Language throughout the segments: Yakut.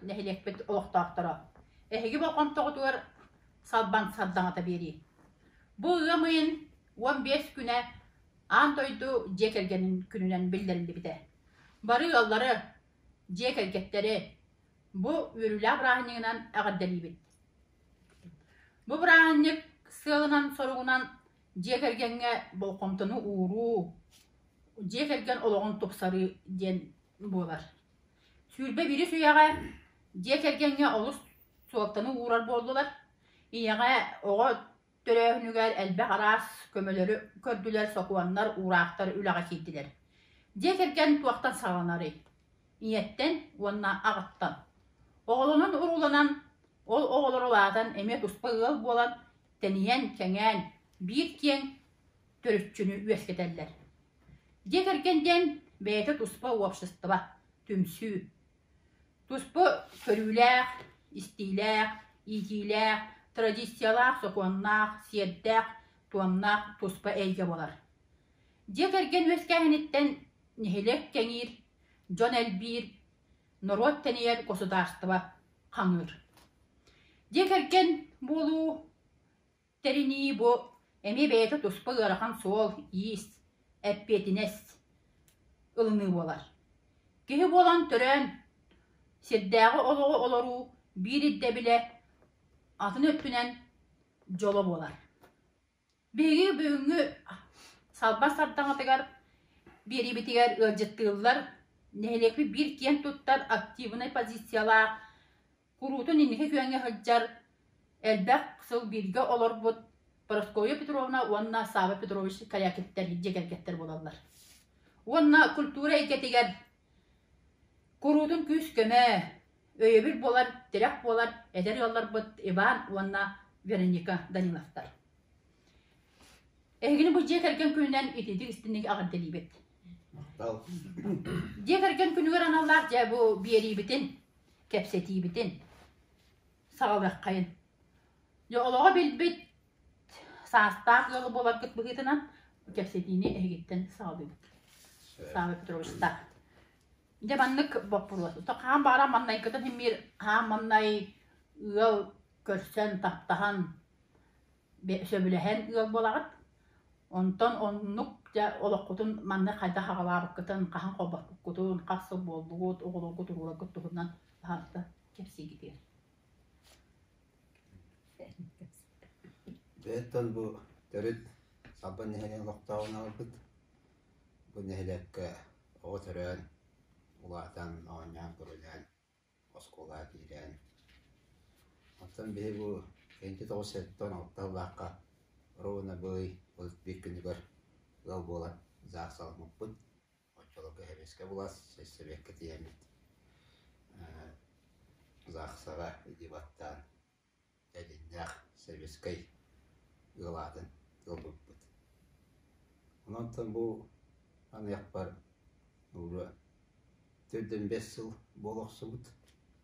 нэһилиэкпит олохтоохторо! Эһиги болҕомтоҕутугар Салбаҥ сардаҥата биэрии. Бу ыам ыйын 15 күнэ Аан дойду дьиэ кэргэнин күнүнэн биллэриллибитэ. Бары ыаллары, дьиэ кэргэттэри бу үөрүүлээх бырааһынньыгынан эҕэрдэлиибит. Бу бырааһынньык сыалынан-соругунан дьиэ кэргэҥҥэ болҕомтону ууруу, дьиэ кэргэн олоҕун тупсарыы диэн буолар. 21-ис үйэҕэ дьиэ кэргэҥҥэ олус суолтаны уурар буоллулар. Ийэҕэ оҕо төрөөһүнүгэр элбэх араас көмөлөрү көрдүлэр, сокуоннар, уураахтар үлэҕэ киирдилэр. Дьиэ кэргэн туохтан саҕаланарый? Ийэттэн уонна аҕаттан. Оҕолонон-урууланан, ол оҕолор улаатан эмиэ туспа ыал буолан, тэнийэн, кэҥээн, биир киэҥ төрүччүнү үөскэтэллэр. Дьиэ кэргэн диэн бэйэтэ туспа уопсастыба, түмсүү. Туспа көрүүлээх, истиилээх, иитиилээх, традициялаах, сокуоннаах, сиэрдээх, туомнаах туспа эйгэ буолар. Дьиэ кэргэн үөскээһиниттэн нэһилиэк кэҥиир, дьон элбиир, норуот тэнийэр, государство хаҥыыр. Дьиэ кэргэн буолуу тэринии бу эмиэ бэйэтэ туспа ыарахан суол-иис, эппиэтинэс ылыныы буолар. Киһи буолан төрөөн, сирдээҕи олоҕу олоруу биир ирдэбилэ атын өттүнэн дьоло буолар. Биһиги бүгүҥҥү Салбас сардаҥатыгар биэриибитигэр ыалдьыттыыллар нэһилиэкпит биир киэн туттар активнай позициялаах Куруутун инники күөҥҥэ сылдьар, элбэх сыл бииргэ олорбут Парасковья Петровна уонна Савва Петрович Корякиттар дьиэ кэргэттэр буолаллар. Уонна культура эйгэтигэр куруутун күүс-көмө, өйөбүл буолар, тирэх буолар эдэр ыалларбыт Иван уонна Вероника Даниловтар. Эһигини бу дьиэ кэргэн күнүнэн итиитик истинник эҕэрдэлиибит. Махтал. Дьиэ кэргэн күнүгэр аналлаах дьэ бу биэриибитин кэпсэтиибитин саҕалыаххайын. Дьэ олоҕу билбит саастаах ыалы буоларгыт быһыытынан кэпсэтиини эһигиттэн саҕалыыбыт. Савва Петровичтаах. Дьэ маннык боппуруос. Хаан баара маннайгытын иһин хаан маннай ыал көрсөн, таптаһан сөбүлэһэн ыал буолаҕыт. Онтон оннук дьэ олоххутун манна хайдах аҕалаабыккытын, хаһан холбоспуккутун, хас сыл буоллугут, оҕолоргут, урууларгыт туһунан баһаалыста кэпсиигитигэр. Бэйэттэн бу төрүт Салбан нэһилиэгин олохтооҕун аҕалбыт. Бу нэһилиэккэ оҕо төрөөн, улаатан, оонньоон-көрүлээн оскуолаҕа киирэн. Оттон биһи бу 1976 сыллаахха ровно быый биир күнүгэр ыал буолан заассаламмыппыт. Оччолорго сэбиэскэй былаас сэбиэккэ тиийэммит ЗАГСаҕа илии баттаан дьиҥнээх сэбиэскэй ыал аатын ылбыппыт. Онон бу аныахпар уже 45 сыл буола охсубут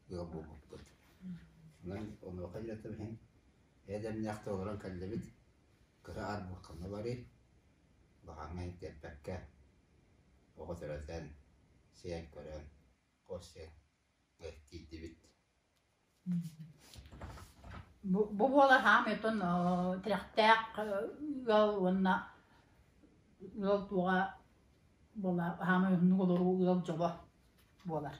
ыал буолбуппут. Онон онуоха дьиэтим иһин эдэмнээхтик олорон кэллибит. Кыра арбыт ханна барый? Улахаҥҥа тиэрпэккэ оҕо төрөтөн, сиэн көрөн, хос сиэн тиийдибит. Бу буолар хаамай оттон тирэхтээх ыал уонна ыал туоҕа буола хаамай уһуннук олоруу ыал дьоло буолар.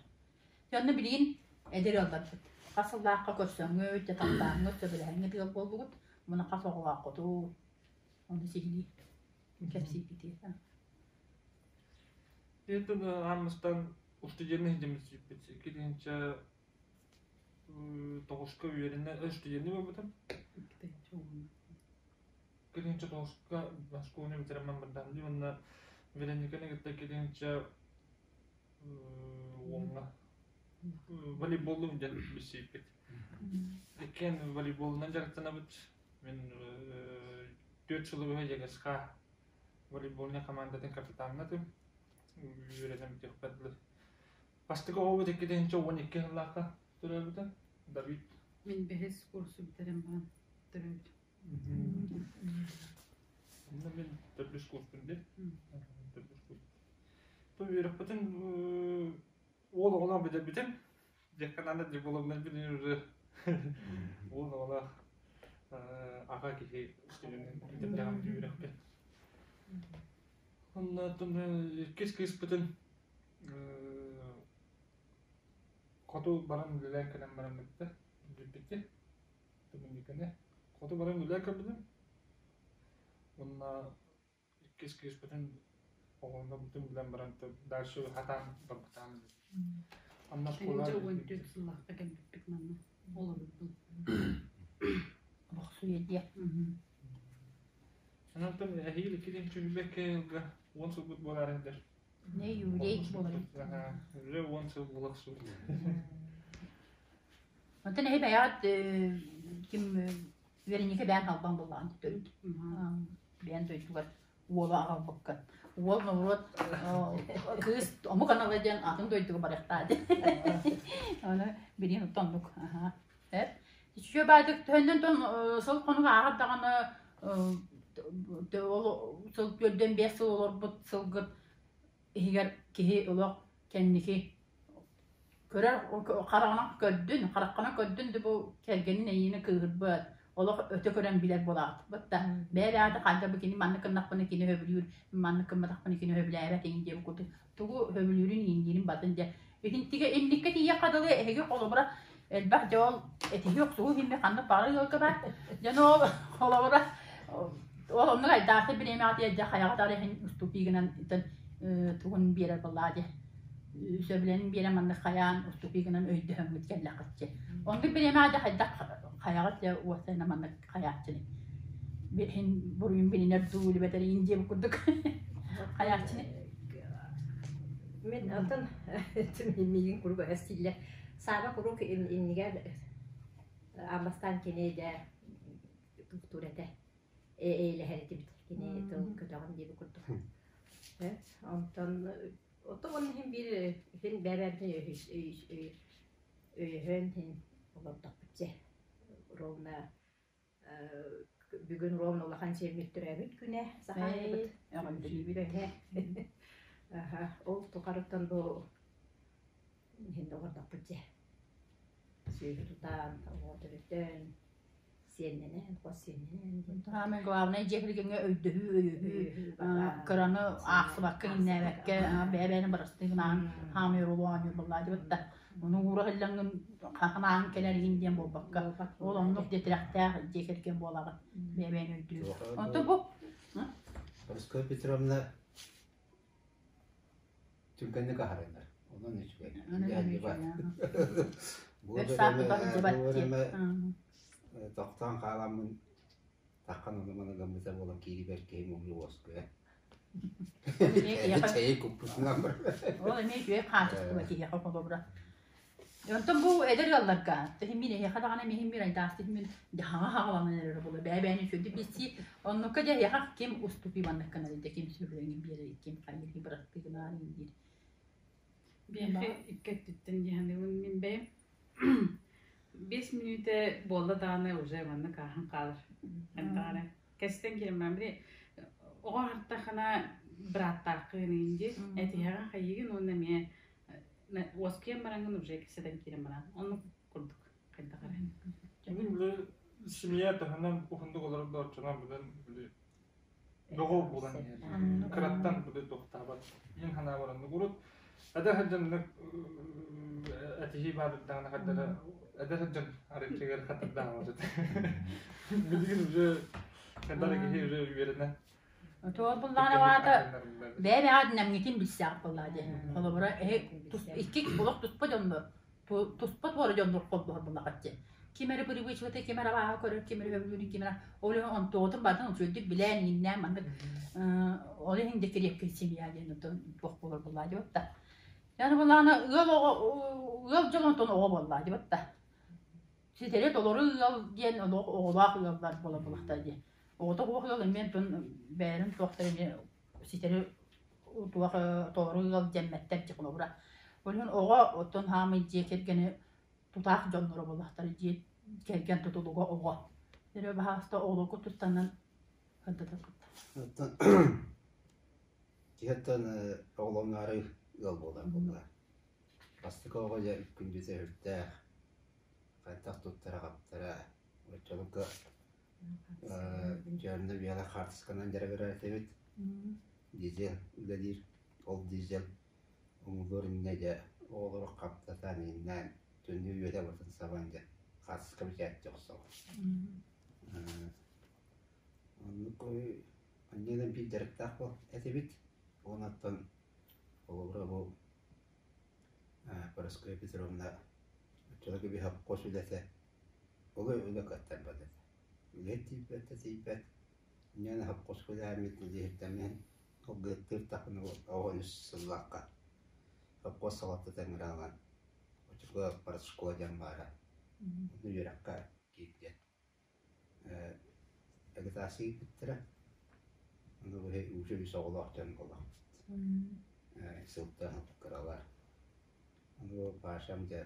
Дьэ онно билигин эдэр ыалларбыт. Хас сыллаахха көрсөҥҥүт, дьэ таптааҥҥыт, сөбүлэһэҥҥит ыал буоллугут. Муна хас оҕолооххутуй? Ону сиһилии кэпсииргитигэр. Итин аан устудьуоннай сылдьыбыт 2000 тоҕуска үөрэнэ студенныы барбытым. 2009-ка оскуоланы бүтэрэн бардаҕым дии уонна Верониканы кытта 2010-ҥа волейболлуум диэн билсибиппит. Иккиэн волейболунан дьарыктанабыт. Мин 4 сылы быһа ЕГСХ волейбольнай командатын капитанна этим. Үөрэнэн бүтүөхпэр дылы. Бастакы оҕобут 2012 сыллаахха төрөөбүтэ. Давид. Мин бэһис курсу бүтэрэн баран төрөөбүтүм. Онно мин төрдүс курспун дии. Төрдүс курс. То үөрэхпитин уол оҕолоох бүтэрбитим. Диэххэ наада дипломнай билин уже уол оҕолоох аҕа киһи үтүрдэҕим үөрэхпин. Онно иккис кыыспытын хоту баран үлэлээн кэлэн баран бүттэ. Бүппүттэ. Доминиканы. Хоту баран үлэлээн кэлбитим. Уонна иккис кыыспытын оҕолорбутун билэн баран дальше хатаан барбытаан Анна школа 14 сыллаахха кэлбиппит манна олорбутум. Бохсуйа диэ. Онтон эһиил иккитин чүһүбэккэ ыалга 10 сылбыт буолаары сылдьар. Не юбилей буолар. Уже 10 сыл буолар суут. Онтон эһи бэйэҕит ким үөрэниигэ бэйэҥ албан буоллаҕын төрүт. Бэйэн дойдугар уолу аҕалбыккын. Уол норуот кыыс омук анала диэн атын дойдуга барыахтаа диэн. Ону билигин оттон оннук. Үчүгэй баайдык төһөннөн тон сыл хонук ааҕар даҕаны ол сыл төрдөн 5 сыл олорбут сылгыт иһигэр киһи олох кэнники көрөр хараҕынан көрдүн, хараххынан көрдүн да бу кэргэнин эйиини кыыһырбыт, олох өтө көрөн билэр буолаҕыт да бэйэ-бэйэҕитэ хайдах бу кини маннык гыннахпына кини сөбүлүүр, маннык гымматахпына кини сөбүлээбэт иҥин диэбит курдук тугу сөбүлүүрүн иҥниирин батын дьэ итинтигэ инникке тиийиэххэ дылы эһиги холобура элбэх дьэ ол этиһии охсуһуу иһин ханнык баҕар ыалга баар дьон ол холобура ол оннук айдаахты бириэмэҕэ дьэ хайаҕа да иһин уступигынан тугун биэрэр буоллаҕа дии сөбүлэнин биэрэн маннык хайаан уступигынан өйдөһөммүт кэллэххитчи оннук бириэмэҕэ дьэ хайдах хайаҕыт дьэ уостайна маннык хайааччыны иһин буруйун билинэр дуу илибэтэр иин диэбит курдук хайааччыны Мин атын миигин куруук өстиллэр. Сааба куруук иннигэр аан кини дэ туктуур этэ. Эйлэһэр этибит. Кини тыл көтөҕөн диэбит курдук. Онтон оттон уонна иһин биир иһин бэйэ-бэйэбитин өйөһөн иһин олордохпут дьэ. Ровно бүгүн ровно улахан сиэммит төрөөбүт күнэ сахаайбыт. Эҕэрдэлиибит. Ол тухарыттан бу иһин олордохпут дьэ. Сүөһү тутан, оҕо төрөтөн, сиэннэнэн, хос сиэннэнэн диэн. Самое главное дьиэ кэргэҥҥэ өйдөһүү, өйөһүү, кыраны аахсыбакка, иҥнээбэккэ, бэйэ-бэйэни бырастыы гынаан хаамыы оонньуур буоллаа дьыбыт да. Ону уура иһиллэҥҥин ханаан кэлэр иһин диэн буолбакка, ол оннук дьэ тирэхтээх дьиэ кэргэн буолаҕын, бэйэ-бэйэни өйдүүр. Онтон бу Парасковья Петровна түргэнник аһарынар. Онон үчүгэй. Бу бөрөмө тохтоон хааламмын таххан ону маны гыммыта буолан киирибэр киһим умну уоскуйа. Чэйи куппутунан бар. Ол эмиэ үчүгэй хаачыстыба киһиэхэ холобура. Онтон бу эдэр ыалларга мин эһиэхэ даҕаны миһин мир айдаастык мин хаҥа хаҕаланан эрэр буолла бэйэ-бэйэни үчүгэйдик билсии оннукка дьэ эһиэхэ ким уступуу маннык гынар дьэ ким сөбүлэҥин биэрэр ким хайыыр бырастыы гынаар диир Биэхэ икки өттүттэн дьаһаныбын мин бэйэм. 5 мүнүүтэ буолла даҕаны уже маннык ааһан хаалар. Даҕаны кэстэн киирэн били оҕо аһартахына бырааттааххын дии этиһэҕин хайыгын уонна эмиэ уоскуйан бараҥҥын уже кэпсэтэн киирэн баран оннук курдук хайдах эрэ. Мин били семья таһынан уһундук олорор дооччунан билэн били бөҕө буолан иһэр. Кыраттан били туохтаабат. Мин санаабар оннук урут эдэр сылдьан этиһии баадырдаҕына хардара эдэр сылдьан арыыччыгар хатырдаах этэ. Билигин уже хардара киһи уже үөрэнэ. Туох буллаҕына баата бэйэ-бэйэҕэ нэмҥитин билсэҕит буоллаҕа дии. Холобура, эһи икки олох туспа дьоннор туспа туора дьоннор холбоһор буоллаҕыт дии. Ким эрэ привычката, ким эрэ абааһы көрөр, ким эрэ сөбүлүүр, ким эрэ ол иһин онтуоҕутун барытын үчүгэйдик билэн, иҥнээн маннык ол иһин дьэ крепкий семья диэн оттон туох буолар буоллаҕа дии да. Яны буоллаҕына ыал оҕо ыал дьон онтон оҕо буоллаҕа дии да. Ситэри толору ыал диэн олох оҕолоох ыаллар буолар буоллахтара дии. Оҕото суох ыал эмиэ онтон бэйэлэрин туохтара эмиэ ситэри туох толору ыал дэммэттэр дии холобура. Ол иһин оҕо оттон хаамый дьиэ кэргэни тутаах дьонноро буоллахтара дьиэ кэргэн тутулуга оҕо. Эрэ баһаалыста оҕолорго тустанан сырдатаргыт. Оттон киһиттэн оҕолоҥҥоору ыал буолар буолла. Бастакы оҕо дьэ күндүтэ сүрдээх, хайдах туттара-хаптара, оччолорго дьөрнө биэлэ хаартысканан дьарыгырар этибит. Дизель үлэлиир, ол дизель умуллуор иннинэ дьэ оҕолору хаптатан иҥнээн түннү үөтэ барытын сабан дьэ хаартыска бэчээттии охсоҕун. Оннук анньыынан биир дьарыктаах этибит. Онон холобура бу Парасковья Петровна оччолорго биһи хос үлэтэ олой үлэ кыаттарбат этэ. Үлэһит тиийбэт да тиийбэт. Инньэ хопхуос үлээммит нэдиэлэттэммин алгыаттыыр тахына оҕо үс сыллаахха хопхуос салалтата ыҥыраалаан оччолорго партшкола диэн баара. Онно үөрэххэ киирдэ. Агитация ыыппыттара. Ону быһа уже үс оҕолоох дьон буоллахпыт. Сылтан кыралар. Ону Пашам дьэ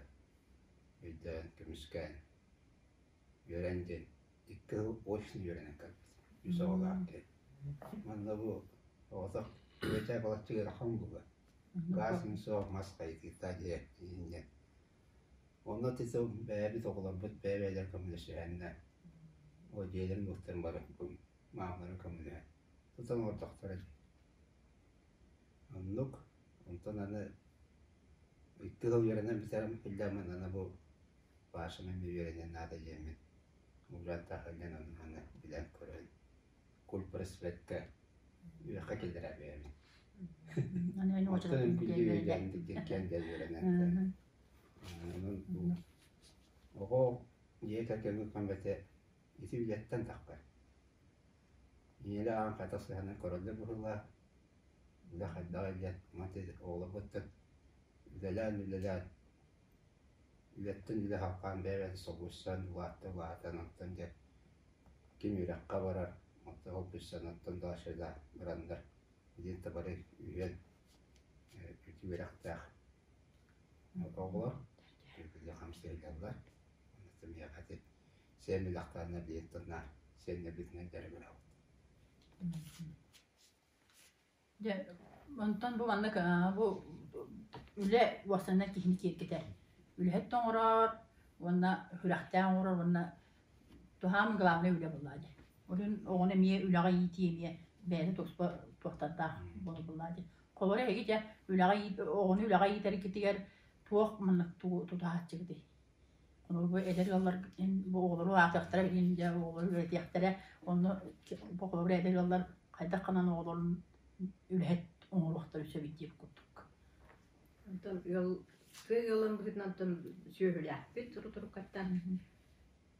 өйдөөн, көмүскээн, үөрэн диэн икки сыл очно үөрэнэн кэлбит. Үс оҕолоох диэн. Манна бу оҕото үөтэ балачча ыарахан буолла. Газ суох мас хайытыыта диэ диэн. Онно титул бэйэбит оҕолорбут бэйэ-бэйэлэрин көмөлөсүһэннэр, ол дьиэлэрин уоттарын бары маамаларын көмөлөһөн тутан олордохторо дии. Оннук. Онтон аны икки сыл үөрэнэн бүтэрэн биллэммин аны бу Пашам эмиэ үөрэниэн наада диэммин ууран таһыллан ону маны билэн көрөн кульпросвекка үөрэххэ киллэрэ бэйэбин. Оттон үҥкүүлүү үөрэнэн киэн да үөрэнэн Онон бу оҕо дьиэ кэргэҥҥэ көмөтө ити үлэттэн таххар. Ийэлээх аҕам хайдах сыһыанын көрөллөр быһыылаах, үлэ хайдаҕый диэн маны оҕолорбуттан үлэлээн-үлэлээн үлэттэн үлэ халҕаан бэйэ-бэйэтин солбуйсан улаатта улаатан онтон дьэ ким үөрэххэ барар, онтон ол билсэн оттон дальше да бараннар диэн да бары үһүөн үтүө үөрэхтээх оҕолор хамсыыллаллар. Онон миэхэ ити сиэн билэхтээнэ биир тылнаах сиэннэрбитинэн дьарыгырабыт. Дьэ, онтон бу маннык бу үлэ уопсайынан киһини киэргэтэр. Үлэһит да оҥорор уонна сүрэхтээх оҥорор уонна туһаан главнай үлэ буоллаҕа дии. Онон оҕону эмиэ үлэҕэ иитии эмиэ бэйэтэ туспа туохтардаах буоллаҕа дии. Холобура эһиги дьэ үлэҕэ оҕону үлэҕэ иитэргитигэр туох маннык тутааччыгытый? Ону бу эдэр ыаллар бу оҕолору улаатыахтара билигин дьэ оҕолору үөрэтиэхтэрэ онно бу холобура эдэр ыаллар хайдах гынан оҕолорун үлэһит оҥоруохтарын сөбүй диир курдук. Онтон ыал тыа ыалын быһыытынан онтон сүөһүлээхпит туруккаттан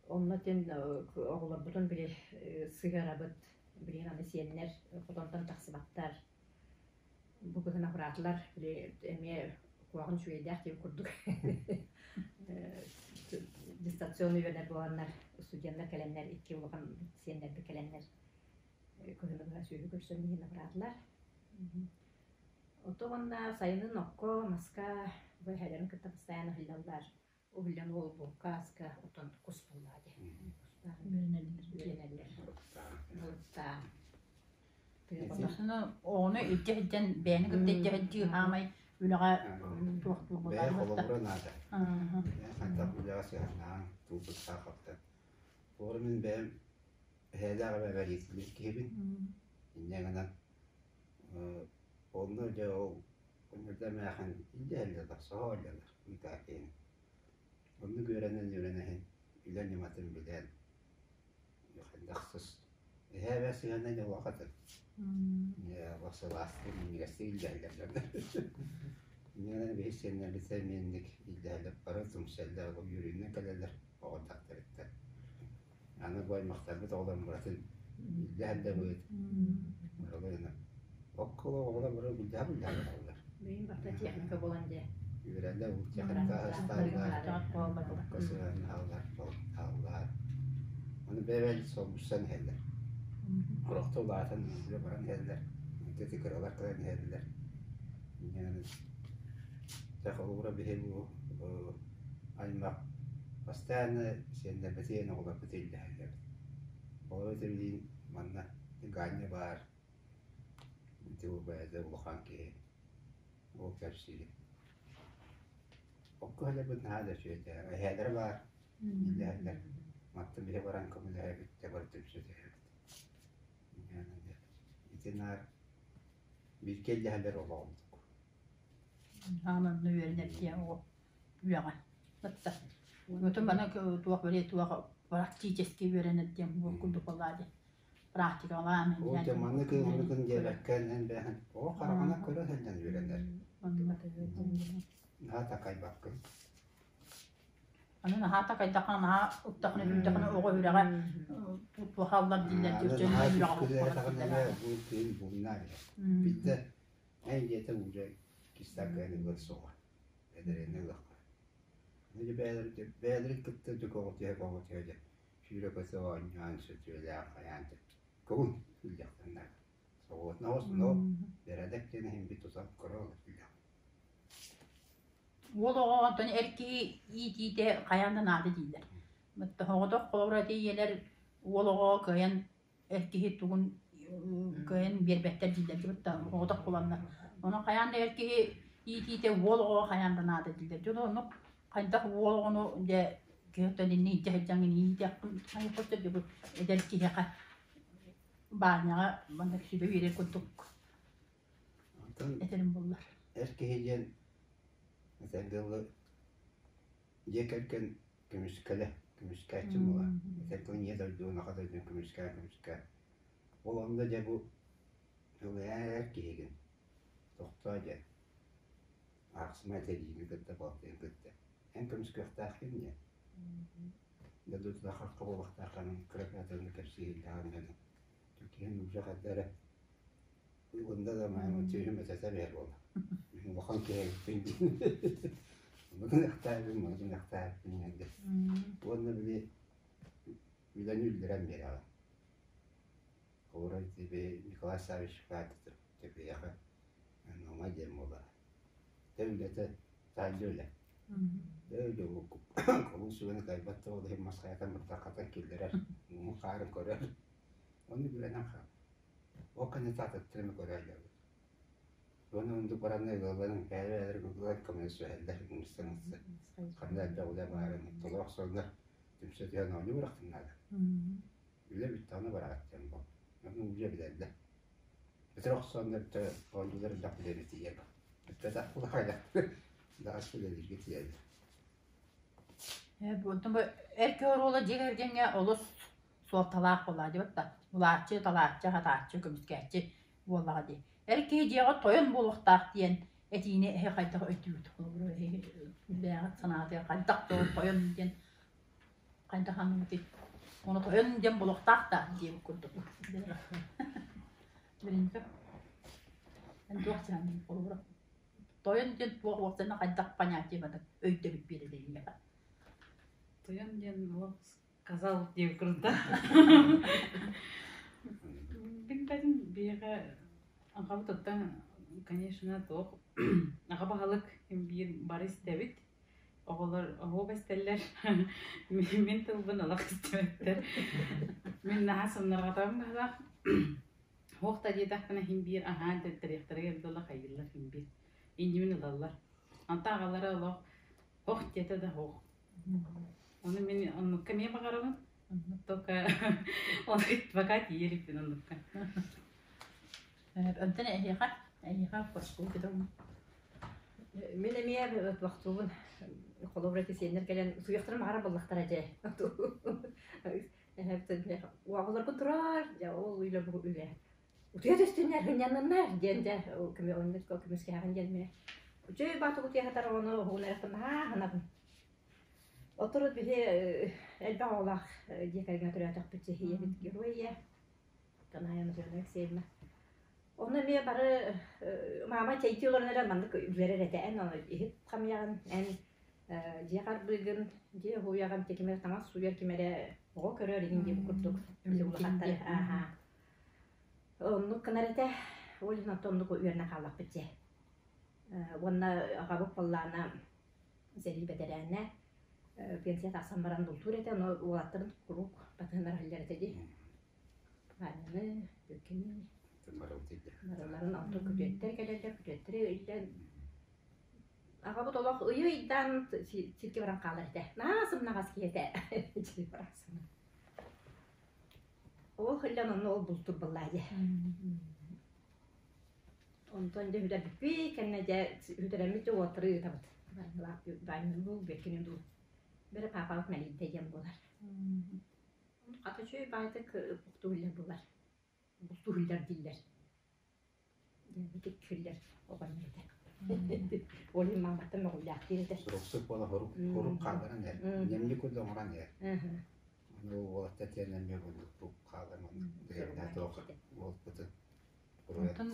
Онно тин оҕолорбутун били сыһыарабыт, билигин аны сиэннэр хотонтон тахсыбаттар. Бу кыһын абыраатылар, били эмиэ куһаҕан үчүгэйдээх диэн курдук дистанционный үөрэнэр буоланнар, студеннар кэлэннэр, икки улахан сиэннэрбит кэлэннэр кыһыны быһа сүөһү көрсөн иһин абыраатылар. Ото уонна сайынын окко, маска бу эһэлэрин кытта постоянно сылдьаллар. Уһуллан уолбукка аска отон кус буоллаҕа дии. Үөрэнэллэр. Балыктаан. Ону оҕону илдьэ сылдьан бэйэни кытта илдьэ сылдьыы хаамай үлэҕэ туохтуур Бэйэ холобура наада. Хайдах үлэҕэ сыһыаннаһан тулбуттаах хаптан. Оҕо мин бэйэм эһээлээх эбэбэр иитиллибит киһибин. Инньэ гынан онно дьэ ол Онньурда эмээхин илдьэ соһо илдьэллэр Митаакиһин. Оннук үөрэнэн үөрэнэһин үлэ ньыматын билэн хайдах сыс эһээ эбээ сыһыана дьолуохатын сылаастык минньигэстик илдьэһэллэр дьоннор. Инньэ биһи сиэннэрбит эмиэнник илдьэһэллэр бары түмсэллэр үөрүүнэн кэлэллэр оҕо дьахтарыттан. Аны бу аймахтарбыт оҕолорун барытын илдьэ-сылдьабыт. Окколо оҕолор бары билдьэ-билдьэ бараллар. Билигин барыта техника буолан дьэ. Үөрэллэр, ол техника ыстааллар, косыһаллар, балыктааллар. Аны бэйэ-бэйэ солбуйсан иһэллэр. Орохто улаатан үлэ баран иһэллэр. Ити кыралар кэлэн иһэллэр. Инньэ Дьэ холобура биһи бу аймах Бастаан сиэннэрбитин, оҕолорбутун иллэһэллэбит. Оҕолор билигин манна Ганя баар, ити бэйэтэ улахан киһи, ол кэпсиир. Окко сылдьарбыт наһаа да үчүгэй этэ. Эһээлэрэ баар, иллэһэллэр. Мантан биһи баран көмөлөһөбүт, дьэ бары түмсэ түһэбит. Ити наар бииргэ иллэһэллэр олоҕумтук. Аан онно үөрэнэр диэн оҕо үөҕэ. Батта. Отон бана туох били туох практически үөрэнэр диэн бу курдук буоллаа дии. Практикалаан Ол дьэ маннык ылынныгын диэбэккэ эн бэйэҥ оҕо хараҕынан көрө сылдьан үөрэнэр. Наһаа такайбаккын. Аны наһаа такайдахха наһаа уктахына үүрдэххинэ оҕо үрэҕэ туохаллар дииллэр Аны наһаа түскүлээтэҕинэ бу тыын бууннаа билэр. Биирдэ эн дьиэтэ уже кистакканы ылар суоҕа. Эдэрэни ылыахха. Аны бэйэлэрин бэйэлэрин кытта дьэ көҕүтүһэ дьэ сүүрэ-көтө оонньоон сөтүөлээн хайаан көҥүл сылдьахтаннар. Соҕуотна но бэрэдэк диэн иһин бит тутан көрө олордулар. Уол оҕо онтон эр киһи иитиитэ хайаан да наада дииллэр. Оҕотох холобура ити ийэлэр уол оҕо кыайан эр киһи тугун кыайан биэрбэттэр дииллэр дьыбытта оҕотох буоланнар. Онон хайаан да эр киһи иитиитэ уол оҕоҕо хайаан да наада дииллэр. Дьон оннук хайдах уол оҕону дьэ киһиттэн инни илдьэ сылдьаҥҥын иитиэххин хайыаххын сөп дьэ эдэр киһиэхэ баанньаҕа маннык сүбэ биэрэр курдук Онтон этэрим буоллар. эр киһи диэн этэргэ дылы дьиэ кэргэн көмүскэлэ, көмүскээччи буолар. Этэргэ ийэ дойдуну, аҕа дойдуну көмүскээн көмүскээн. Ол онно дьэ бу эр киһигин тохтоо диэн аахсыма этэриини кытта балтыгын кытта эн көмүскүөхтээххин диэн. Дойдутугар харха буолуохтааххын кыра кыратыгын кэпсииллэҕин дьону. Киһин уже хайда эрэ Уонна да маама түөһүм этэтэ бэр буолла. Улахан киһи эбиппин диэн. Ону гыныахтаабын, маны гыныахтаабын диэн. Уонна били үлэни үллэрэн биэрэҕин. Холобура ити Николай Саввич Катетов тэпиэхэ Нума диэн буолара. Тэ үлэтэ таайда үлэ. Дэ колун сүгэни кайбат да ол иһин мас хайатан быртаххатан киллэрэр, муҥун хаарын көрөр. Ону билэнэн хаал. Ол кэнниттэн атыттары эмэ көрөөллөрбүт. Уонна оннук баранна ыалларын бэйэ-бэйэлэрин курдук көмөлөсүһэллэр, ыҥырсан-ыҥырсан. Ханна элбэх үлэ баарын толоро охсоннор түмсэ түһэн оонньуу бырахтын наада. Үлэ бүттэҕинэ бараҕыт диэн буол. Ону уже билэллэр. Бүтэр охсоннор да оонньуулар элбэх билэни тиийэр. Бүппэтэх улахайда даҕас үлэлииргэ тиийэллэр. Онтон бу эр киһи оруола дьиэ кэргэҥҥэ олус суолталаах буоллаҕа дии батта. Улааччы, талааччы, хатааччы, көмүскээччи буоллаҕа дии. Эр киһи дьиэҕэ тойон буолуохтаах диэн этиини эһи хайдах өйдүүгүт? Холобура, эһиги бэйэҕит санаатыгар хайдах тойон диэн хайдах аныгытый? Ону тойон диэн буолуохтаах да диэбит курдук. Билинка. Эн туох дьаһанныгын холобура? Тойон диэн туох уопсайынан хайдах понятие бата өйдөбүл биэрэр эйиэхэ? Тойон диэн олох сказал диэбит курдук. Билбэтим биһиэхэ аҕабыт оттон конечно туох аҕа баһылык биир бары истэбит. Оҕолор оһуоба истэллэр. Мин тылбын олох истибэттэр. Мин наһаа сымнарҕатабын быһыылаах. Туох да диэтэхпинэ иһин биир аһаан тэттэриэхтэригэр дылы хайыыллар иһин биир. Иннибин ылаллар. Онтон аҕалара олох ох диэтэ да ох. Ону мин оннукка эмиэ баҕарабын. Только ону пока тиийэ иликпин оннукка. Онтон эһиэхэ эһиэхэ босхуу Мин эмиэ бохтуубун. Холобура ити сиэннэр кэлэн утуйахтарын баҕарар буоллахтара дьэ. Оҕолоргун турар, дьэ ол үлэ бу үлэ. Утуйа түстүннэр, сынньанныннар диэн дьэ көмүскэһэҕин диэн мэ. Үчүгэй баатык утуйа сытар оҕону уһугун эрэхтэн наһаа аһынабын. Оторут биһи элбэх оҕолоох дьиэ кэргэҥҥэ төрөөтөхпүт ийэбит герой ийэ Таная Анатольевна Алексеевна. Онно эмиэ бары маама чэйдии олорон эрэ маннык үөрэр этэ эн иһит хамыйаҕын эн дьиэ харбыыгын, дьиэ уһуйаҕын, ким эрэ таҥас сууйар, ким эрэ оҕо көрөр игин диэбит курдук улахаттар ааһа. Оннук гынар этэ. Ол иһин оттон оннук үөрэнэн хааллахпыт дьэ. Уонна аҕабыт буоллаҕына сэрии бэтэрээнэ пенсия тахсан баран бултуур этэ, ону уолаттарын куруук батыһыннара сылдьар этэ дии. Аанньаны, Бүккэни барыларын онтон күтүөттэр кэлэллэр, күтүөттэри илдьэн. Аҕабыт олох ыйы-ыйдаан сиргэ баран хаалар этэ. Наһаа сымнаҕас киһи этэ. Ол хыллан онно ол бултур буоллаа дьэ. Онтон дьэ үтэрбиппит кэннэ дьэ үтэрэммит дьэ уоттары ыытабыт. Баанньылуу, бэккини дуу. Бэрэ паапабыт мэлийдэ диэн буолар. Хата үчүгэй баайдык бултуу буолар. Бултуу дииллэр. Диэн күллэр оҕонньор этэ. Ол иһин мааматтан мөҕүллээхтиир этэ. Суруксук буола хорук хорук хаалларан иһэр. Ньэмньи курдук оҥорон иһэр. Ону уолаттар тиэнэн эмиэ оннук бу хаалларан оннук дэһэрдээх туох уолбутун Онтон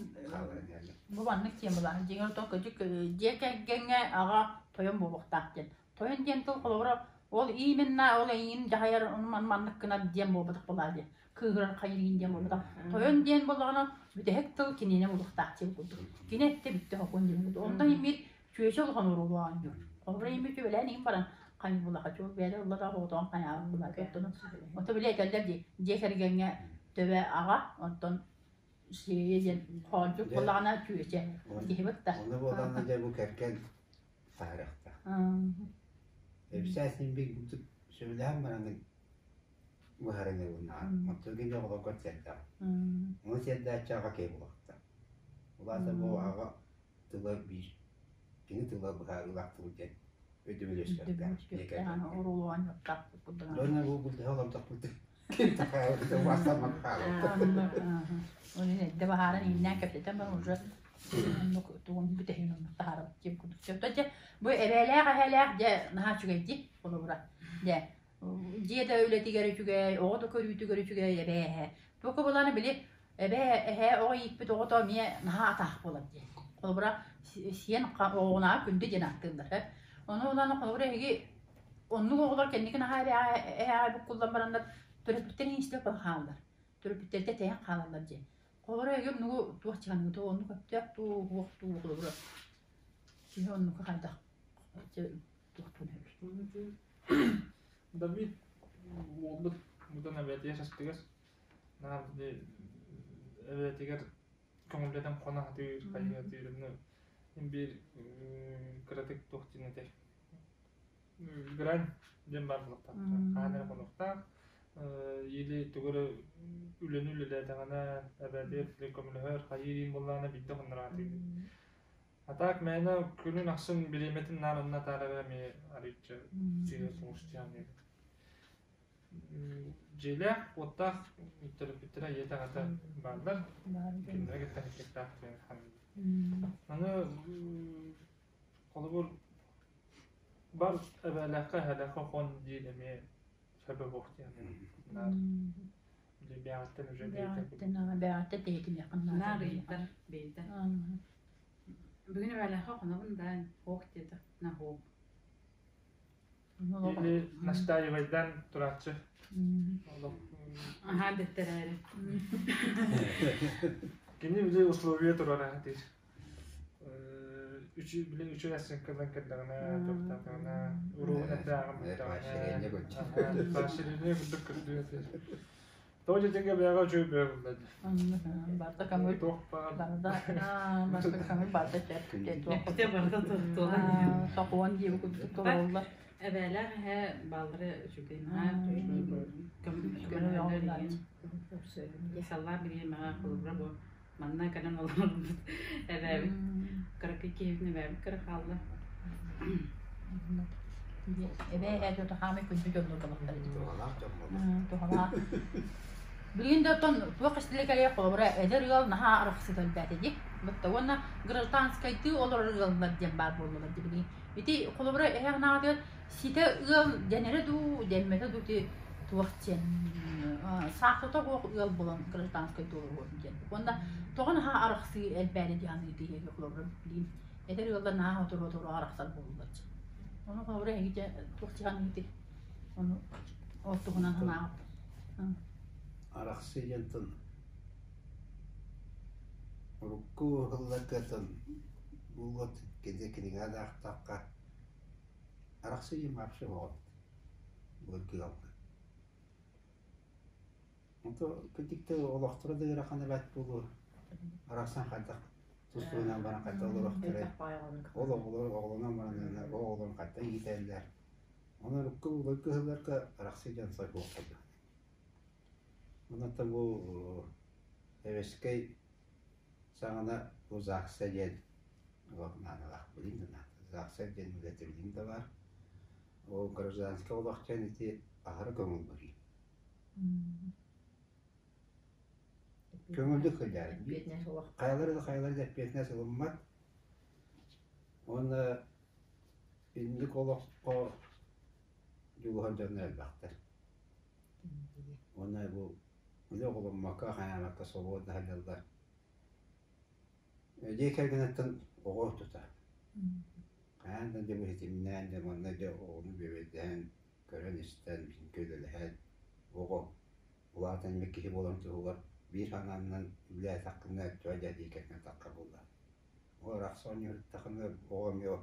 бу маннык темалаах дьиҥэр то кыдьык дьиэ кэргэҥҥэ аҕа тойон буолуохтаах диэн. Тойон диэн тыл холобура ол именно ол эйигин дьаһайар маннык гынар диэн буолбатах буолаа диэн. Кыыһырар хайырыын диэн буолбатах. Тойон диэн буоллаҕына бүтэһик тыл киниэнэ буолуохтаах диэн курдук. Кини эттэ бүттэ хокун диэн курдук. Онтон иммит чүөчэ улахан оруолу оонньуур. Холобура иммит үбэлээн иһин баран хайы булаха чуол бэйэтэ ылла да оҕотоон хайаабын булака оттон ото били этэллэр дии дьиэ кэргэҥҥэ төбө аҕа онтон сиэйэ диэн хоончук буоллаҕына чүөчэ киһибит да Ону буоллаҕына дьэ бу кэргэн таһаарыахтаах. Эбисээ син биир сөбүлэһэн баран быһаарыныы булнаҕа. Оттон кини оҕолорго сиэрдээх. Ону сиэрдээччи аҕа киһи буолуохтаах. Ол аата бу аҕа тыла биир кини тыла быһаарыылаах тыл диэн өйдөбүл үөскүөхтээх. Дьонно бу былдьаһа олордохпут Ол эрдэ баһааран ииннээн кэпсэтэн баран уже оннук тугун бүтэһин оннук таһаарабыт диэн курдук. Дьэ бу эбээлээх эһээлээх дьэ наһаа үчүгэй дии холобура. Дьэ дьиэ да үлэтигэр үчүгэй, оҕо да көрүүтүгэр үчүгэй эбээ эһээ. Туохха буолааны били эбээ эһээ оҕо ииппит оҕото эмиэ наһаа атаах буолар диэн. Холобура сиэн оҕоҕунааҕы күндү диэн ааттыыллар. Ону ылан холобура эһиги оннук оҕолор кэнники наһаа эһээҕэ буккуллан бараннар төрөппүттэр иҥсилэ хаалаллар. Төрөппүттэргэ тэйэн хаалаллар диэн. Холобура эһиги оннугу туох чаныыта оннук өптөөх дуу, уох дуу холобура киһи оннука хайдах туохтуун Давид уолбут бутан эбээтигэр састыгас наар били эбээтигэр көҥүллэтэн хоно сатыыр, хайыы сатыыр онно биир кыратык туох диэн этэй грань диэн баар буолуохтаах. Хаһан эрэ хонуохтаах или тугу эрэ үлэни үлэлээтэҕинэ эбээтигэр били көмөлөһөр хайыы диэн буоллаҕына биирдэ хоннораатыыр. А так мээнэ күнүн ахсын бириэмэтин наар онно атаарара эмиэ арыычча сыыһа соҕус дьаамньык. Дьиэлээх, уоттаах төрөппүттэрэ ийэтэ аҕата бааллар. Кинилэри кытта хэккэхтээх диэн саныыбын. Аны холобур бар эбээлээххэ эһээлээххэ хон диир эмиэ сөбө суох диэн наар бэйэҕиттэн уже бэйэҕиттэн бэйэҕиттэн тэйитиниэххин наада. Наар ыйытар бэйэтэ. Бүгүн эбээлээххэ хонобун да хоох диэтэ на хоох. Или настаивайдан турааччы. Аһаа дэттэрээри. Кини били условия турара диир. Үчү били үчүгэй оценкадан кэллэҕинэ, туохтаатаҕына, уруогун эрдээҕин бүттэҕинэ, поощрение курдук көрдүө Тоҕо дьиэтиҥҥэ бэйэҕэ үчүгэй бэйэ булла дии. Барда көҥүл. Туох баар. Барда барда көҥүл барда Эппитэ барда туолан. Сокуон диэби курдук толоруллар. Эбээлээх эһээ бааллара үчүгэй наһаа көмөлөһөллөр Саллаа бириэмэҕэ холобура бу манна кэлэн олорбут эбээбит кыракый киһибитин эбээбит кыра хаалла. Эбээ эһээ дьоно хаамай күндү дьоннор балахтар Туһалаах дьон буолар. Туһалаах. Билигин да оттон туох истилэ кэлиэ холобура эдэр ыал наһаа арахсыта элбээтэ дии. Бытта уонна гражданскайдыы олорор ыаллар диэн баар буоллулар дии билигин. Ити холобура эһээ анаатыгар ситэ ыал дэнэрэ дуу, дэммэтэ дуу ити туох диэн саахтата суох ыал буолан гражданскайдыы олоруон диэн. Уонна тоҕо наһаа арахсыы элбээтэ дии саныы тиийэ холобура билигин эдэр ыаллар наһаа сотору-сотору арахсар буоллулар дии. Ону холобура эһиги дьэ туох дьаһаныыгытый? Ону ол туһунан санааҕыт. Арахсыы диэн тыл урукку ыһылларга тыл буолуот кини кинигэ да аахтахха арахсыы диэн вообще суох эбит былыргы ыалга. Онто кырдьык да олохторо да ыарахан эбээт буолуо арахсан хайдах. Тус-туһунан баран хатта олоруохтарай. Ол оҕолор оҕолонон баран ол оҕолорун хатта иитэллэр. Онон урукку былыргы сылларга арахсыы дьон сойбуох курдук. Онон бу Эвескэй саҕана бу ЗАГСа диэн олох наадалаах билин да наада. ЗАГСа диэн үлэтэ билин да баар. Ол гражданскай олох диэн ити аһара көҥүл бырыы. Көҥүллүк сылдьар. Хайалары да хайалары да эппиэтинэс ылыммат. Уонна инник олоххо дьулуһар дьоннор элбэхтэр. Уонна бу үлэ оҕоломмокко, хайаабакка свободно сылдьаллар. Дьиэ кэргэниттэн оҕо тута. Хайаан да дьэ бу ситимнээн дьэ манна дьэ оҕону бүөбэйдэһэн, көрөн-истэн, бииргэ үлэлэһэн оҕо улаатан эмиэ киһи буолан туһугар биир санааннан үлэлээтэххинэ төһө дьэ дии кэргэн тахха буолла. Ол арахса оонньууһуттахына оҕо эмиэ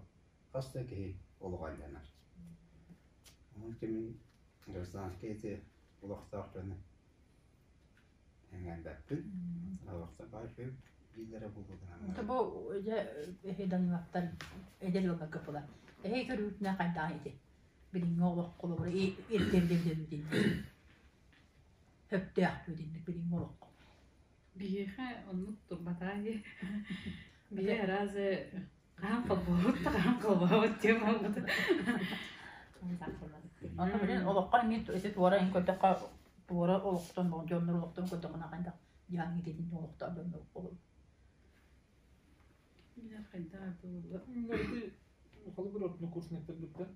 хас да киһи олоҕо айланар. Онон кимин гражданскай ити олохтоох дьону эҥээрбэппин. Олохтоох баар бииллэрэ буолуо Бу дьэ эһи Даниловтар эдэр ыалларга була. Эһи көрүүтүнэ хайдаах ити? Билиҥҥи олох холобура ирдэбилин сөптөөх дуу билиҥҥи олоххо. Биһиэхэ оннук турбатаа дии. Биһи араас хаһан холбообут да хаһан холбообут диэн буолбут. Онно билин олоххо эмиэ ити туора ин көрдөххө туора олохтон дьоннор олохтон көрдөххүнэ хайдах дьаһан ититин олохтоох дьоннор олор. Билэр хайдах буолла. Холобур однокурсниктарбыттан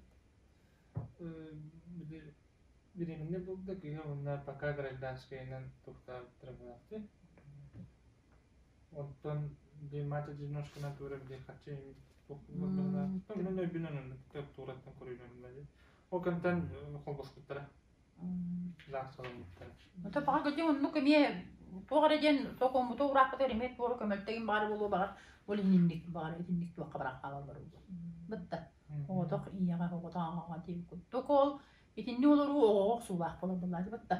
били бириэмэннэ булда кыыһа уонна пока гражданскайынан туохтаабыттара буолаахтыы. Онтон били мать одиночканан туора били харчы туох буолбатаҕына мин өйбүнэн оннук туораттан көрүнэн Ол кэмтэн холбоспуттара. ЗАГС саламмыттара. Ото баҕар кырдьык оннук эмиэ туох эрэ диэн сокуоммуту ураахпытыгар эмиэ туора көмөлтөгүн баҕар буолуо баҕар ол инник баҕар итинник туохха баран хаалаллар буолуо. Бытта оҕотох ийэҕэ оҕотох аҕаҕа диэн курдук ол итинни олоруу оҕоҕо охсуулаах буолар буоллаачы бытта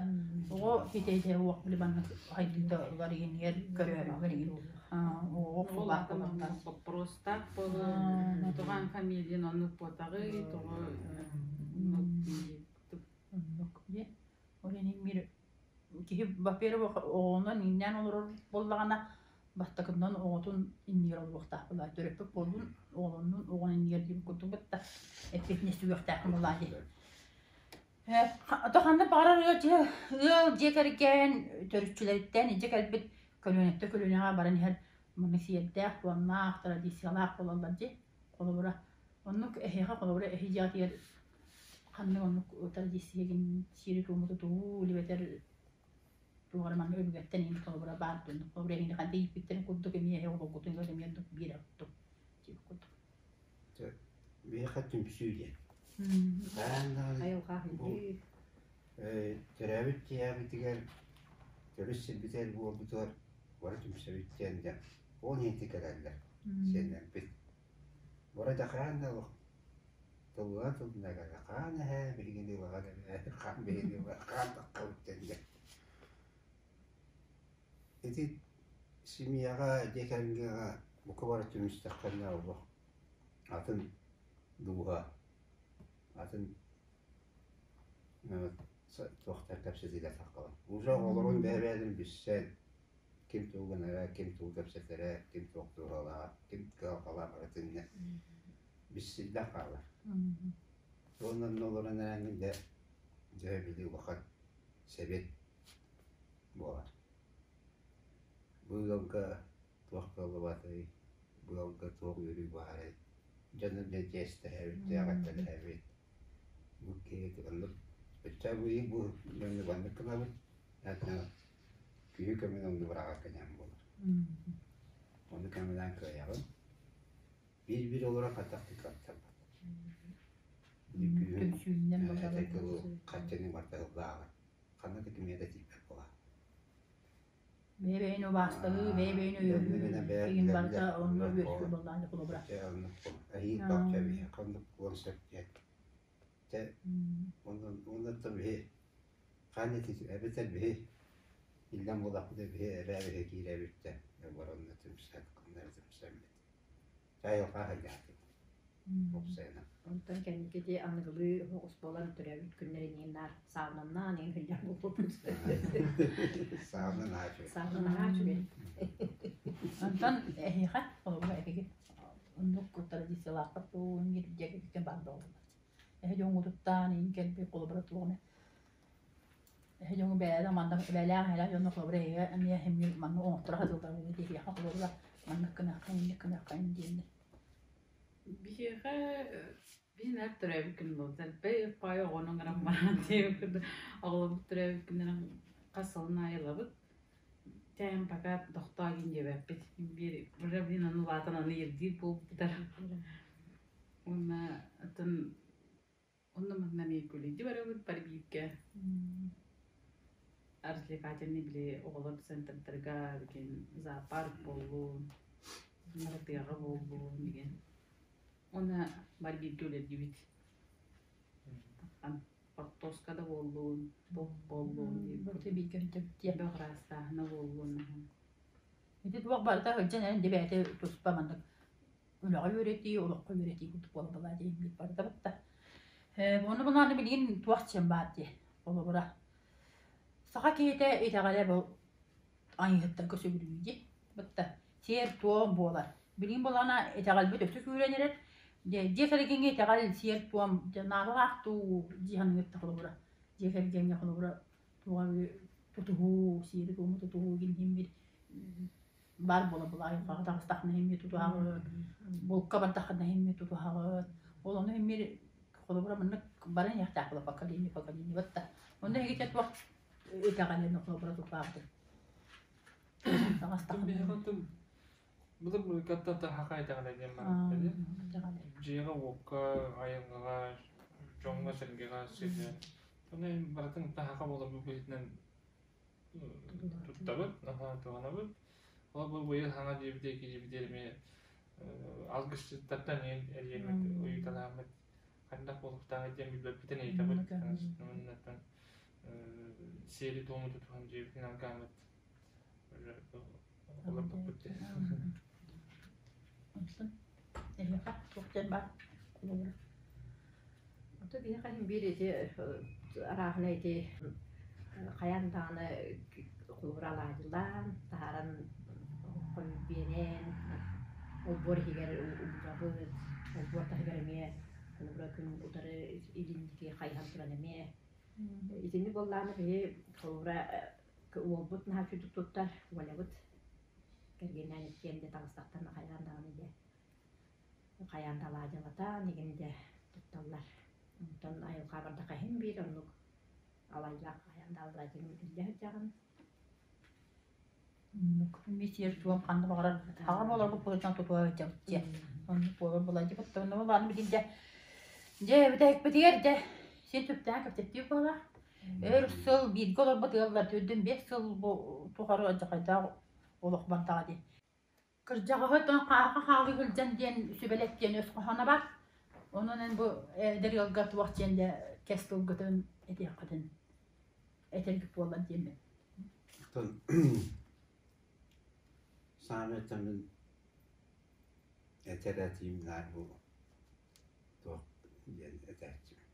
оҕо хитэ уох били маннык хайдыыта ылар игинигэр көрөөрүгэр игин оҕоҕо охсуулаах буолар Боппуруостаах буолуо тоҕо фамилиян оннук буотаҕый тоҕо Оннук дьэ. Ол иһин мир киһи во-первых оҕонон иҥнээн олорор буоллаҕына бастакынан оҕотун иннигэр олоруохтаах буолаа төрөппүт буоллун оҕолоннун оҕон иннигэр диэн курдук да эппиэтинэс сүгүөхтээххин буоллаа дии. Ото ханна баҕарар ыал дьиэ ыал дьиэ кэргэн төрүччүлэриттэн илдьэ кэлбит көлүөнэттэн көлүөнэҕэ баран иһэр маннык сиэрдээх, туомнаах, традициялаах буолаллар дии. Холобура, оннук эһиэхэ холобура эһи дьиэҕитигэр ханнык оннук традициягын сиэри-туому тутуһуу эбэтэр туох эрэ маннык өбүгэттэн иһин холобура баар дуу холобура эһигини ханна ииппиттэрин курдук эмиэ эһи оҕолоргутун эмиэ оннук биэрэр курдук диэбит курдук. Биһиэхэ түмсүү диэн. Хаһан даҕаны Айылҕа бу төрөөбүт дьиэбитигэр төрүт сирбитигэр буолбутугар бары түмсэбит диэн дьэ ол иһин кэлэллэр сиэннэрбит. Вроде хаан да олох тыллана тыллана кэлэ хаан эһээ биһигини ылаҕын эбээ хаан биһигини ыла хаан таххабыт диэн Ити семьяҕа дьиэ кэргэҥҥэ бука бары түмүстэххинэ олох атын дууһа атын туохтар кэпсэтиилэр таххалар. Уже оҕолорун бэйэ-бэйэлэрин билсэн ким тугу гынара, ким тугу кэпсэтэрэ, ким туох туһалаах, ким кыһалҕалаах барытын билсиллэн хаалар. Уонна онно олорон эрэҥҥин дьэ дьэ били улахан сэбиэт буолар. Бу ыалга туох кыаллыбатый, бу ыалга туох үөрүү баарый, дьону дьэ чиэстэһэбит, эҕэрдэлэһэбит. Бу киһи оннук өттө бу бу дьону маннык гынабыт, күүһү көмөнү онно быраҕар кэнээн буолар. Ону көмөлөөн кыайаҕын. Биир-биир олорон хайдах да кыаттарбат. Күүһүн Түмсүүннэн баҕарабын. хаччыны барда ыллааҕын. Ханна да кимиэхэ да тиийбэт буолар. Бэйэ-бэйэни убаастаһыы, бэйэ-бэйэни өйөһүү игин барыта онно үөскүүр буоллаҕына холобура. Эһиил бахча биһиэхэ оннук буолуон сөп диэн. Дьэ, онон онон биһи хаан эбэтэр биһи. Иллэҥ буоллахпытына биһи эбээ биһи киирэбит да оборонно түмсэн, ханна эрэ түмсэммит. Айылҕа аһыйдаатыбыт. Уопсайынан. Онтон кэнники ити аныгылыы оҕус буолан төрөөбүт күннэрин наар саунаннаан иҥ сылдьар буолбуппут. Сауна наһаа үчүгэй. Сауна наһаа үчүгэй. Онтон эһиэхэ холобура эһиги оннук традициялааххыт дуу, дьиэ баар буолаллар. Эһи дьоҥҥутуттан иҥ кэлбит холобура туох эмэ Эһэ дьоҥу бэйэлэрэ манна бэйэлээх эһэлээх дьоно холобура эһиги эмиэ эмиэ манна оҥотторо сатыыллар буолуо эһиэхэ холобура маннык гыныахха инник гыныахха диэннэр. Биһиэхэ биһи наар төрөөбүт күн буолбут. Элбэх паай оҕону ыҥыран баран диэбит курдук оҕолорбут төрөөбүт күннэрин хас сылын аайы ылабыт. Тээн пока тохтоо диэн диэбэппит. Биир уже блин аны улаатан аны ирдиир буолбуттар. Уонна атын Онно манна эмиэ күлүйдү барабыт бары бииргэ. Развлекательный били оҕолор центрдарга билигин зоопарк буоллун, тыаҕа буоллун деген. Уонна бары бииргэ үлэлиибит. Хортуоска да буоллун, туох буоллун Барыта бииргэ сылдьабыт бөх ыраастааһына буоллун. Ити туох барыта сылдьан эрэн дибээтэ туспа маннык үлэҕэ үөрэтии, олоххо үөрэтии курдук буолла диэн барыта батта. Ону бунааны билигин туох диэн баар дии холобура. Саха киһитэ итэҕэлэ бу айыһыттарга сөбүлүүр дии. Батта сиэр-туом буолар. Билигин буоллаҕына итэҕэлбит өссө күүрэн эрэр. Дьиэ кэргэҥҥэ итэҕэл сиэр-туом наадалаах дуу дии саныырта холобура. Дьиэ кэргэҥҥэ холобура туоҕа тутуһуу, сиэри-туому тутуһуу гин бир баар буола була айылҕаҕа таҕыстаххына эмиэ тутуһаҕыт, булка бардаххына эмиэ тутуһаҕыт. Ол ону эмиэ холобура маннык баран иһиэхтээх буола поколение поколение батта. Онно эһиги туох итэҕэлин холобура тутаахтын? Таҕыстаххына. Былыр былыргаттан таһаха итэҕэлэ диэн баар Дьиэҕэ-уокка, айылҕаҕа, дьоҥҥо-сэргэҕэ сиргэ. Ону барытын таһаха буолар быһыытынан туттабыт, наһаа туһанабыт. Ол бу быйыл хаҥа диэбитэ, киирбитэ эмиэ алгысчыттартан эрийэммит, ыйыталааммыт хайдах буолуохтааҕый диэн билбэппитин ыйытабыт. Уоннаттан сиэри-туому тутуһан дьиэбитин алгааммыт олорбуппут дии. Эһиэхэ туох диэн баар? Ото биһиэхэ иһин биир ити арааһына ити хайаан даҕаны холобура алаадьылаан, таһааран хойут биэрэн, олбуор иһигэр уурабыт, олбуор таһыгар эмиэ холобура күн утары илин диэки хайыһан туран эмиэ. Итинник буоллаҕына биһи холобура уолбут наһаа үчүгдүк туттар, Валябыт кэргэнинээн иккиэн де таҕыстахтарына хайаан даҕаны дьэ хайаан да алаадьылатан игин дэ тутталлар. Онтон айылҕа бардаха иһин биир оннук алайдаах хайаан да алаадьыны илдьэ сылдьаҕын. Оннук сиэр-туом ханна баҕарар аҕа буоларбыт быһыытынан тутуһа сылдьабыт дьэ. Оннук буолар буолааччы онно буолааны билигин дьэ дьэ бүтэһикпитигэр дьэ син түптээх кэпсэтии буолар. Өр сыл бииргэ олорбут ыаллар төрдүн 5 сыл бу тухары алдьархайдаах олох бардаҕа дии. Кырдьаҕаһы оттон хааха хаалыы сылдьан диэн сүбэлэт диэн өс хоһооно баар. Онон эн бу эдэр ыалга туох диэн дэ кэс тылгытын этиэххитин этэргит буолла диэммин. Оттон саамай мин этэр этиим наар бу туох диэн этээччибин.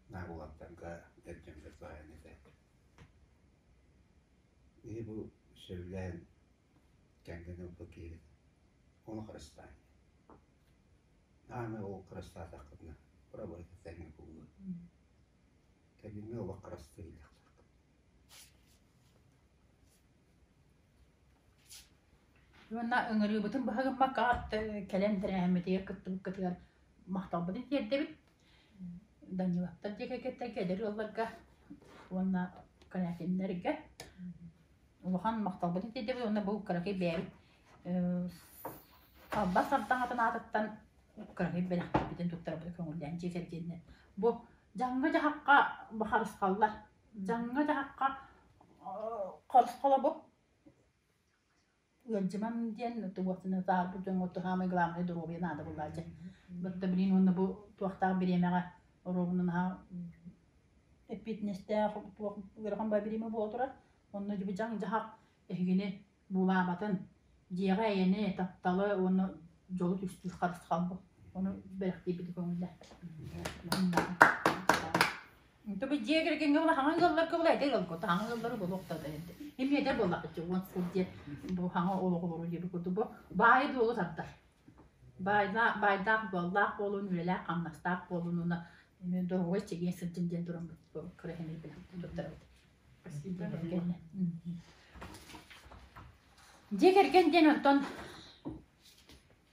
Наар уолаттарга эр дьоҥҥо туһаайан этээччибин. Киһи бу сөбүлээн кэргэн ылбыт киһибит ону харыстаан Аана ол харыстаатаххытына кура барыта тэҥҥэ буолуо. Кэлиҥҥи олох харыстыы илиэхтээххит. Уонна ыҥырыыбытын быһа гыммакка кэлэн тэрээһиммитигэр кыттыбыккытыгар махталбытын тиэрдэбит. Даниловтар дьиэ кэргэттэргэ, эдэр ыалларга уонна Корякиннарга улахан махталбытын тиэрдэбит уонна бу кыракый бэйэбит Албас сардаҥатын аатыттан кыракый бэлэхтэрбитин туттарбыты көҥүллээн дьиэ кэргэнинэн бу дьаҥҥа-дьаһахха бу харысхаллар дьаҥҥа-дьаһахха харысхала бу Ыалдьымам диэн туохтана саарбыт дьоҥҥо саамай главное доруобуйа наада буоллааччы. Батта билигин уонна бу туохтаах бириэмэҕэ оруобуна наһаа эппиэтинэстээх туох ыарахан баа бириэмэ буола турар. Онно дьэ дьаҥ-дьаһах эһигини буулаабатын, дьиэҕэ эйэни, тапталы уонна дьолу түстүүр харысхал бу. Ону бэлэхтиирбит көҥүллээх. Тобу дьиэ кэргэҥҥэ була хаҥа ыалларга була эдэр ыалга хаҥа ыаллары буолуохтара эрдэ. Эми эдэр буоллахчы уон сыл диэн бу хаҥа олох олоруу диэби курдук бу баайы дуолу тардар. Баайдаах буоллаах буолун, үлэлээх хамнастаах буолун уонна эми доруобай чэгиэн сылдьын диэн туран кыра хэмий туттарабыт. Спасибо. Дьиэ кэргэн диэн онтон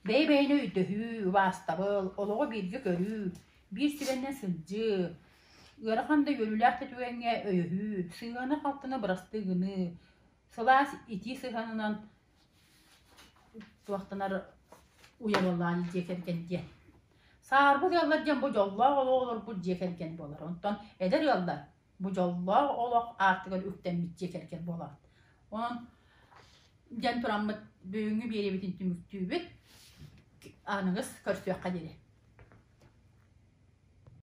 бэйэ-бэйэни өйдөһүү, убаастабыл, олоҕу бииргэ көрүү, биир сүбэннэн сылдьыы, ыарахан да үөрүүлээх да түгэҥҥэ өйөһүү, сыыһаны-халтыны бырастыы гыныы, сылаас итии сыһыанынан туохтанар уйалалаан дьиэ кэргэн диэн. Саарбыт ыаллар диэн бу дьоллоох олоҕу олорбут дьиэ кэргэн буолар. Онтон эдэр ыаллар бу дьоллоох олох аартыгар үктэммит дьиэ кэргэн буолаҕыт. Онон диэн тураммыт бүгүҥҥү биэриибитин түмүктүүбүт. Аныгыс көрсүөххэ диэри.